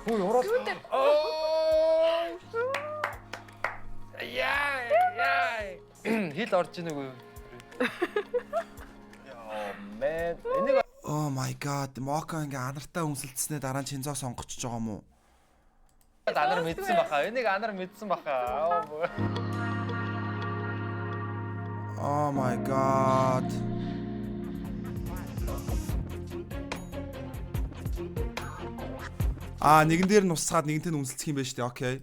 Хүү уруул. Оо. Яа, яа. Хил орж ийн үгүй юу? Йоо, man. Энийг Oh my god. Мока ингээ анартай үнсэлцснээ дараа нь Чинзоо сонгочихж байгаа юм уу? анар мэдсэн баха. Энийг анар мэдсэн баха. Oh my god. Аа, нэгэн дээр нь усгаад нэгэнтэй нь үнсэлцэх юм байна шүү дээ. Окей.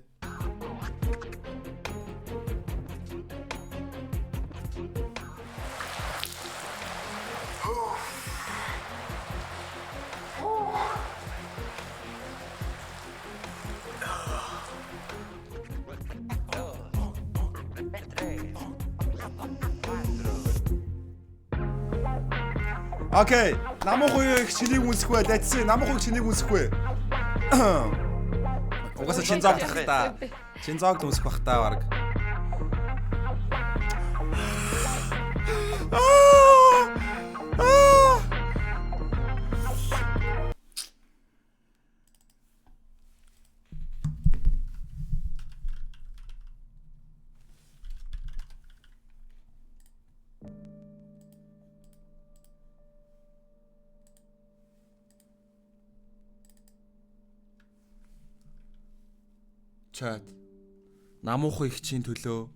Окей. Намуух үе их чинийг үнсэх вэ? Let's see. Намуух үе чинийг үнсэх вэ? Угаасаа Чинзоог тах та. Чинзоог л үнсэх бах та баг. Аа! Аа! Чат. Намуухан их чинь төлөө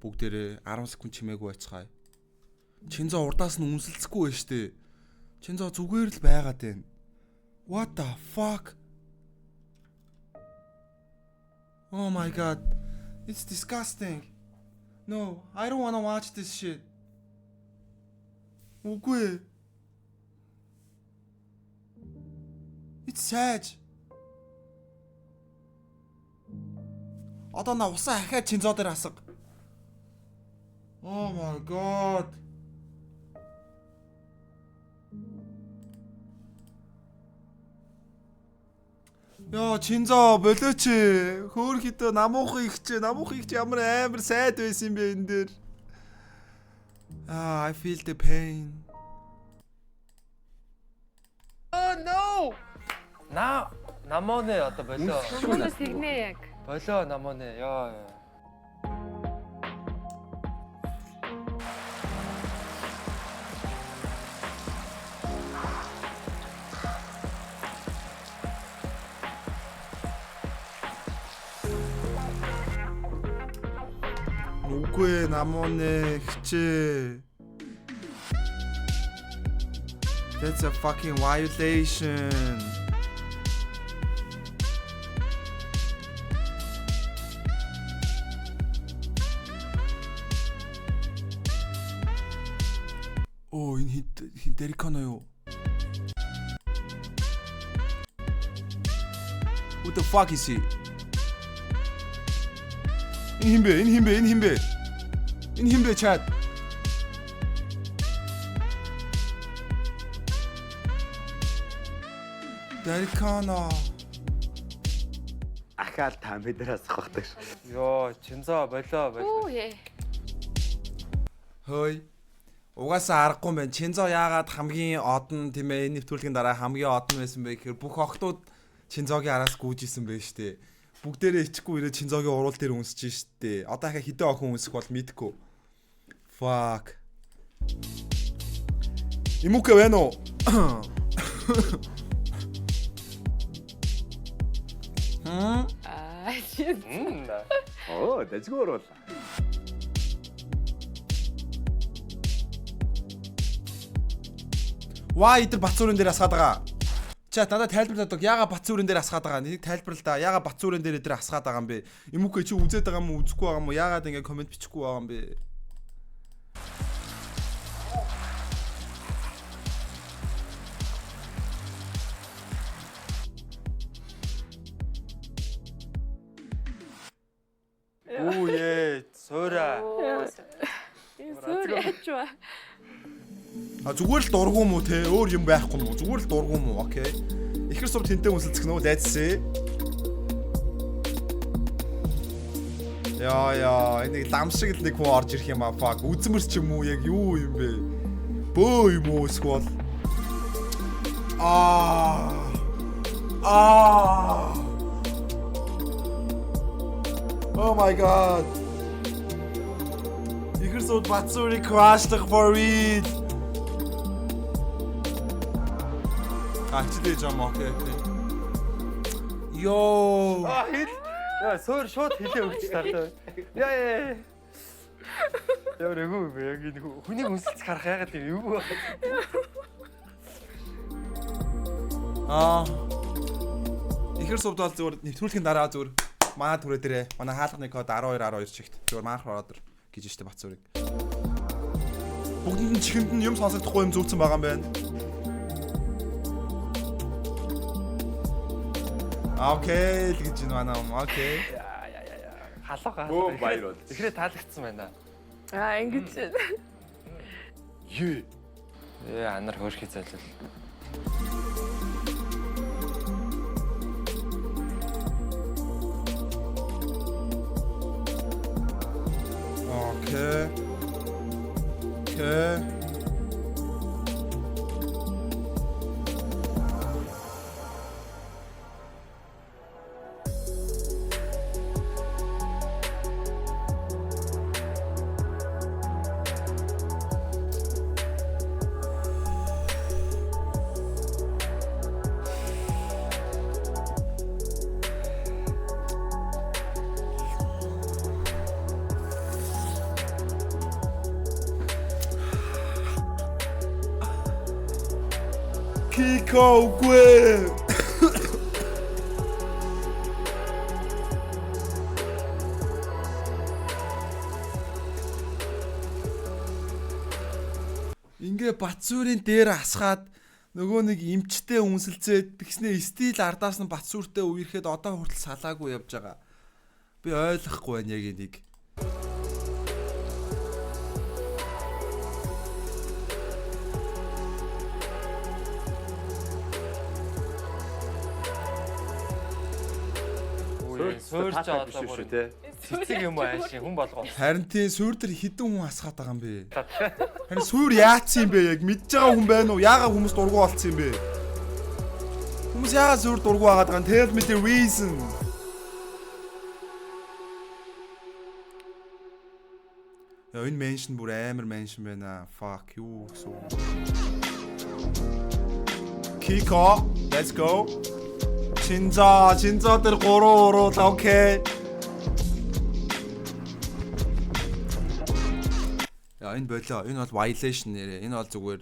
бүгдээрээ 10 секунд чимээгүй байцгаая. Чинзоо урдаас нь үнсэлцэхгүй байж тээ. Чинзоо зүгээр л байгаад байна. What the fuck? Oh my god. It's disgusting. No, I don't wanna watch this shit. Үгүй ээ. It's sad. Одоо на усаа ахиад Чинзоо дээр хасга. Oh my god. Йоо, Чинзоо болооч. Хөөхөдөө намуухан их чи, намуухан их чи ямар амар сайд байсан юм бэ энэ дээр. Ah, I feel the pain. Oh no. На намооне одоо болоо. Намуунаас тэгнэ яг. Болоо намооне. Йоо. Ёо. Үгүй ээ, намууны хчээ. That's a fucking violation. Оо, энэ хит хин Дериконо юу? Who the fuck is he? Энэ хин бэ? Энэ хин бэ? Энэ хин бэ? Энэ хин бэ чат? Дарикано. Ахаал та мэдэр асах бах таш. Йоо, Чинзоо болоо болоо. Үу ээ. Хөөй. Угаасаа аргагүй юм байна. Чинзо яагаад хамгийн од нь тийм ээ энэ нэвтрүүлгийн дараа хамгийн од нь байсан бэ гэхээр бүх охтууд Чинзогийн араас гүйж исэн байх штэ. Бүгдээрээ ичихгүй ирээ Чинзогийн уруул дээр үнсэж штэ. Одоо ахаа хэдэн охин үнсэх бол мэдгүй. Fuck. Имүкэ байна уу? Хм? Аа. shit. Мм. Оо, дажгүй оруул. Ваа идэр Батцүрэн дээр асгаад байгаа. Чат надад тайлбарлаад өг. Яага Батцүрэн дээр асгаад байгаа? Нэг тайлбарл да. Яага Батцүрэн дээр идэр асгаад байгаа юм бэ? Эмүкэ чи үзээд байгаа юм уу? Үзэхгүй байгаа юм уу? Яагаад ингэ комент бичихгүй байгаа юм бэ? Үу ээ, суура. Энэ суур яаж ба. А зүгээр л дургу юм уу те? Өөр юм байхгүй юм уу? Зүгээр л дургу юм уу? Окей. Ихэр сур тэнтэй үнсэлцэх нөө let's see. Яа яа, энэ нэг лам шиг л нэг хүн орж ирэх юм аа. Fuck. Үзмэр ч юм уу яг юу юм бэ? Бөө юм уу эсвэл Аа. Аа. Oh my god. Ихэр сууд Батсуурийг crush-лах for real. А хичээлээ жам okay okay. Йоо. Аа хэл. Яа, суур шууд хэлээ өгч таартай. Яа яа. Ямар эгүй юм бэ? Яг энэ хүнийг үнсэлц харах ягаад юм эвгүй байна. Аа. Ихэр сувд бол зүгээр нэвтрүүлгийн дараа зүгээр манай түрээ дээрээ манай хаалганы код 12 12 чигт зүгээр манайх ороод ир гэж штэ Батсуурыг. Бүгдэнд нь чихэнд нь юм сонсогдохгүй юм зүүцэн байгаа юм байна. Okay л гэж энэ манай юм. Okay. Яа яа яа яа. Халууга. Бөө баяр бол. Эхрээ таалагдсан байна. Аа ингэж. Юу? Ээ анар хөөрхий зайлвал. Okay. Okay. Кико үгүй. Ингээ Батсуурын дээр асгаад нөгөө нэг эмчтэй үнсэлцээд тэгснээ стил ардаас нь Батсууртэй үерхэд одоо хүртэл салаагүй явж байгаа. Би ойлгохгүй байна яг энийг. Суурч таатай одоо биш бүр шүү те. цэцэг юм уу ааши хүн болгоо. Харин тийм суур дээр хідэн хүн асгаад байгаа юм бэ? Харин суур яатсан юм бэ яг мэдж байгаа хүн байна уу? Яагаад хүмүүс дургу болцсон юм бэ? Хүмүүс яагаад суур дургу байгаад байгаа юм? Tell me the reason. Яа энэ mansion бүр амар mansion байна. Fuck юу гэсэн үг. Kiko, let's go. Чинзо, Чинзо дээр 3 уруул, okay. Яа энэ болоо. Энэ бол violation нэрээ. Энэ бол зүгээр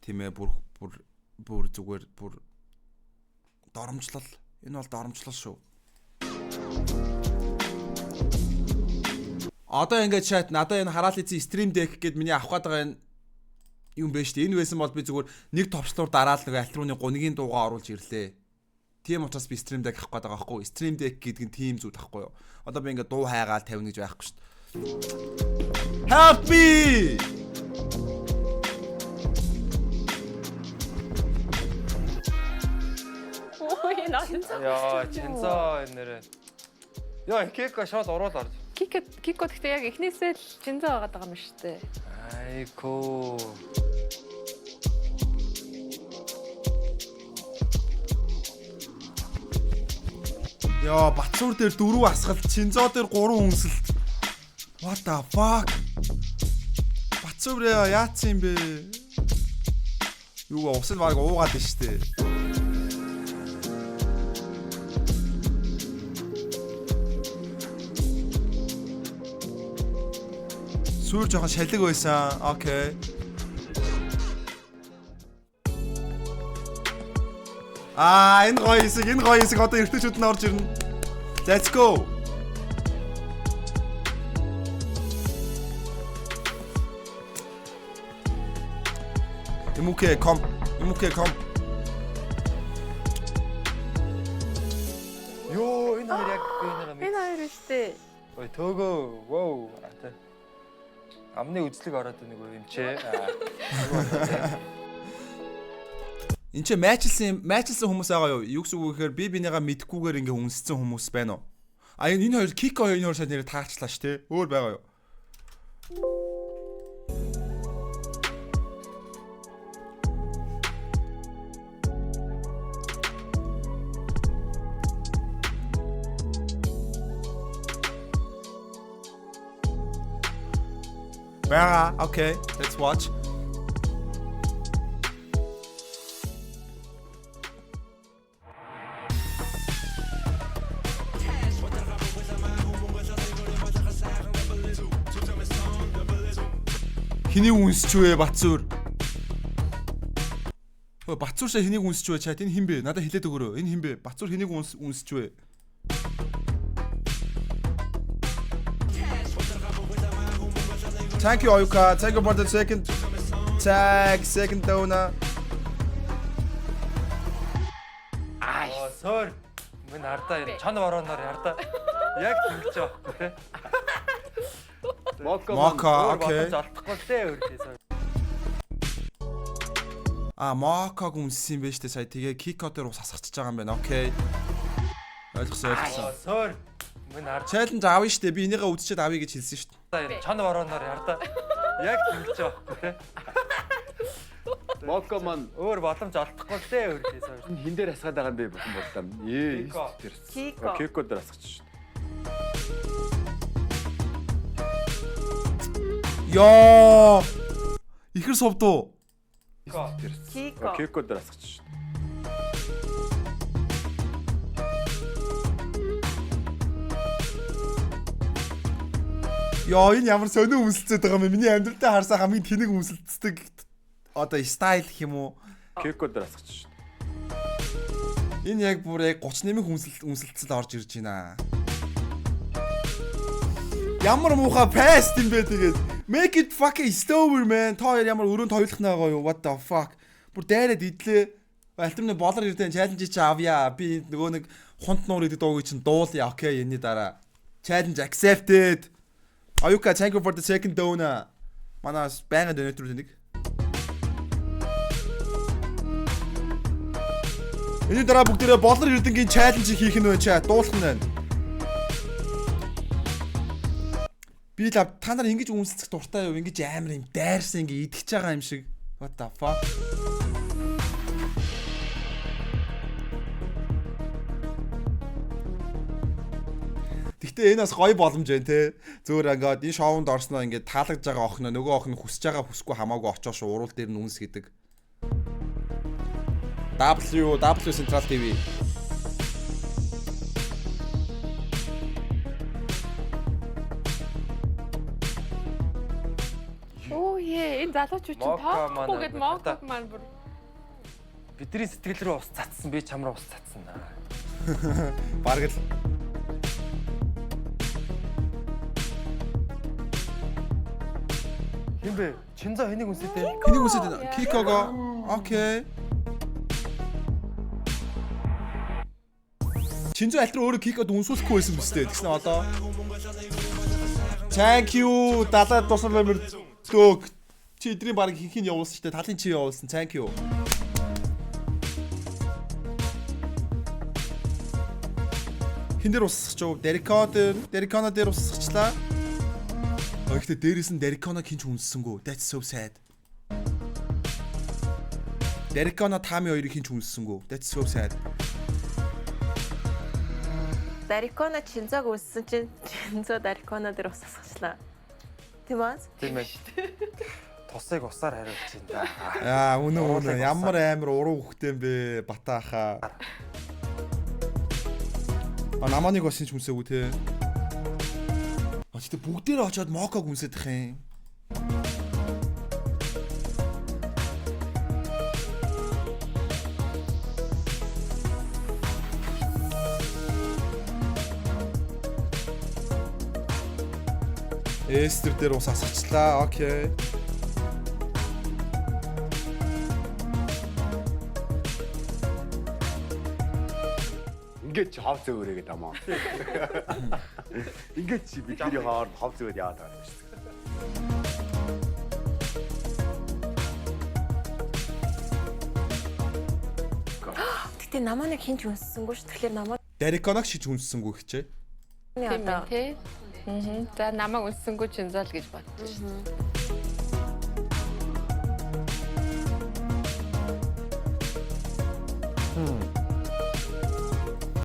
тийм ээ бүр бүр бүр зүгээр бүр доромжлол. Энэ бол доромжлол шүү. Одоо ингээд chat надаа энэ хараал эзэн stream deck гээд миний авах гээд байгаа энэ юм байна шүү дээ. Энэ байсан бол би зүгээр нэг товчлуур дараал нэг альтрууны гунигийн дуугаа оруулж ирлээ. Тийм учраас би stream deck авах гээд байгаа байхгүй. Stream deck гэдэг нь тийм зүйл байхгүй юу? Одоо би ингээд дуу хайгаал тавина гэж байхгүй шүү дээ. Help me! Ой наа. Яа, Чинзо энэ нэрээ. Яа, Кико шууд уруул орж. Кико Кико гэхдээ яг эхнээсээ л Чинзо байгаад байгаа юм шүү дээ. Айко. Яа, Батсуур дээр 4 асгалт, Чинзо дээр 3 үнсэлт. What the fuck? Батсуур яа яатсан юм бэ? Юу вэ? Ус нь баг уугаад байна шүү дээ. Суур жоохон шалиг байсан. Okay. Аа, энэ гоё хэсэг, энэ гоё хэсэг одоо эртнийчүүд нь орж ирнэ. Let's go. Эмүкэ ком, эмүкэ ком. Йоо, энэ хоёр яг би нэг Энэ хоёр шүү дээ. Ой, төөгөө. Вау. Ата. Амны үзлэг ороод нэг юм чи. Энд чи майчилсан майчилсан хүмүүс байгаа юу? Юу гэсэн үг вэ гэхээр би бинийгаа мэдхгүйгээр ингээ үнссэн хүмүүс байна уу? А энэ энэ хоёр Кико энэ хоёр сайн нэр таарчлаа ш тэ. Өөр байгаа юу? Бага, okay, let's watch. Хэнийг үнсч вэ Батсуур? Хөө Батсуур шаа хэнийг үнсч вэ чат энэ хин бэ? Надад хэлээд өгөөрэй. Энэ хин бэ? Батсуур хэнийг үнсч вэ? Thank you Oyuka. Thank you for the second tag, second donor. Аа, суур. Мөн ардаа энэ чон ворооноор ярдаа. Яг тэгж байгаа байхгүй те. Моко. Мока, Өөр okay. боломж олдохгүй л дээ өөр суур. А Моког үнссэн юм байна штэ сая. Тэгээ Кико дээр ус асгачж байгаа юм байна. Okay. Ойлгосон, ойлгосон. Аа, суур. Мөн ардаа Challenge авъя штэ. Би энийгээ үзчихэд авъя гэж хэлсэн штэ. энэ чон ворооноор ярдаа. Яг тэгж байгаа байхгүй те. Моко маань Өөр боломж олдохгүй л дээ өөр суур. энэ хин дээр асгаад байгаа юм бэ бүхэн бодлоо. Ээ, Кико. дээр. Кико. Кико дээр асгач шүү. Йоо. Ихэр сувдуу. Кико. Кико. Кико дээр асгач шүү. Йоо, энэ ямар сонин үнсэлцээд байгаа юм бэ? Миний амьдралдаа харсан хамгийн тэнэг үнсэлцдэг одоо стайл гэх юм уу? Кико дээр асгач шүү. Энэ яг бүр яг 38 үнсэлцэл орж ирж байна. Ямар муухай fast юм бэ тэгээд. Make it fucking slower man. Та хоёр ямар өрөөнд тойлох нагаа юу? What the fuck? Бүр дайраад идлээ. Альтмны болор ирдэн challenge чи авъя. Би нөгөө нэг хунт нуур гэдэг дууг чинь дуулъя. Okay, энэний дараа. Challenge accepted. Аюка, thank you for the second donor. Манаас байнгын donator нэг. Энэний дараа бүгдээрээ болор эрдэнгийн challenge хийх нь байна чаа. Дуулах нь байна. Би л та нар ингэж үнсэлцэх дуртай юу? Ингэж амар юм дайрсан ингэ идчихэж байгаа юм шиг. What the fuck? Гэхдээ энэ бас гоё боломж байна те. Зөөр ингээд энэ шоунд орсноо ингээд таалагдж байгаа охин нөгөө охин хүсэж байгаа хүсгүй хамаагүй очоо шүү уруул дээр нь үнс гэдэг. W W Central TV. Оо ээ, энэ залуучууд чинь Мока тоохгүй маань гэд бүр моког маань бүр Бидний сэтгэл рүү ус цацсан, би чам руу ус цацсан. Бараг л Хин бэ? Чинзо хэнийг үнсэтэй? хэнийг үнсэд байна? Кикого. Okay. Чинзо альтер өөрөө Кикод үнсүүлэхгүй байсан биз дээ. Тэгсэн одоо Thank you. Далаа тусал амир дөг. Чи эдрийн баг хинхийг явуулсан шүү дээ. Талын чи явуулсан. Thank you. Хин дээр усасч юу? Дерико дээр, Дериконо дээр усасчлаа. А гэхдээ дээрээс нь Дериконо хинч үнссэнгүү. That's so sad. Дериконо Тами хоёрыг хинч үнссэнгүү. That's so sad. Дарикона Чинзог үнссэн чинь Чинзо Дарикона дээр ус асгачлаа. Тийм үү? Тийм ээ. Тусыг усаар хариулж байна да. Аа үнэн үнэн Уруулыг ямар амар уруу хөхтэй юм бэ Батааха. А наманыг бас хинч үнсээгүй те. А тэгтээ бүгдээрээ очиод моког үнсэдэх юм. Эстер дээр ус асгачлаа. Okay. Ингээд чи хов зөөрэй гэдэг амаа. Ингээд чи бидний хооронд хов зөөд яваад байгаа юм шүү дээ. Гэтэ намааныг хинч үнссэнгүй ш. Тэгэхээр намааны Дариконог шиж үнссэнгүй хичээ. тийм одоо ээ тий. Аа. За намайг үнссэнгүй Чинзо л гэж бодсон шүү дээ.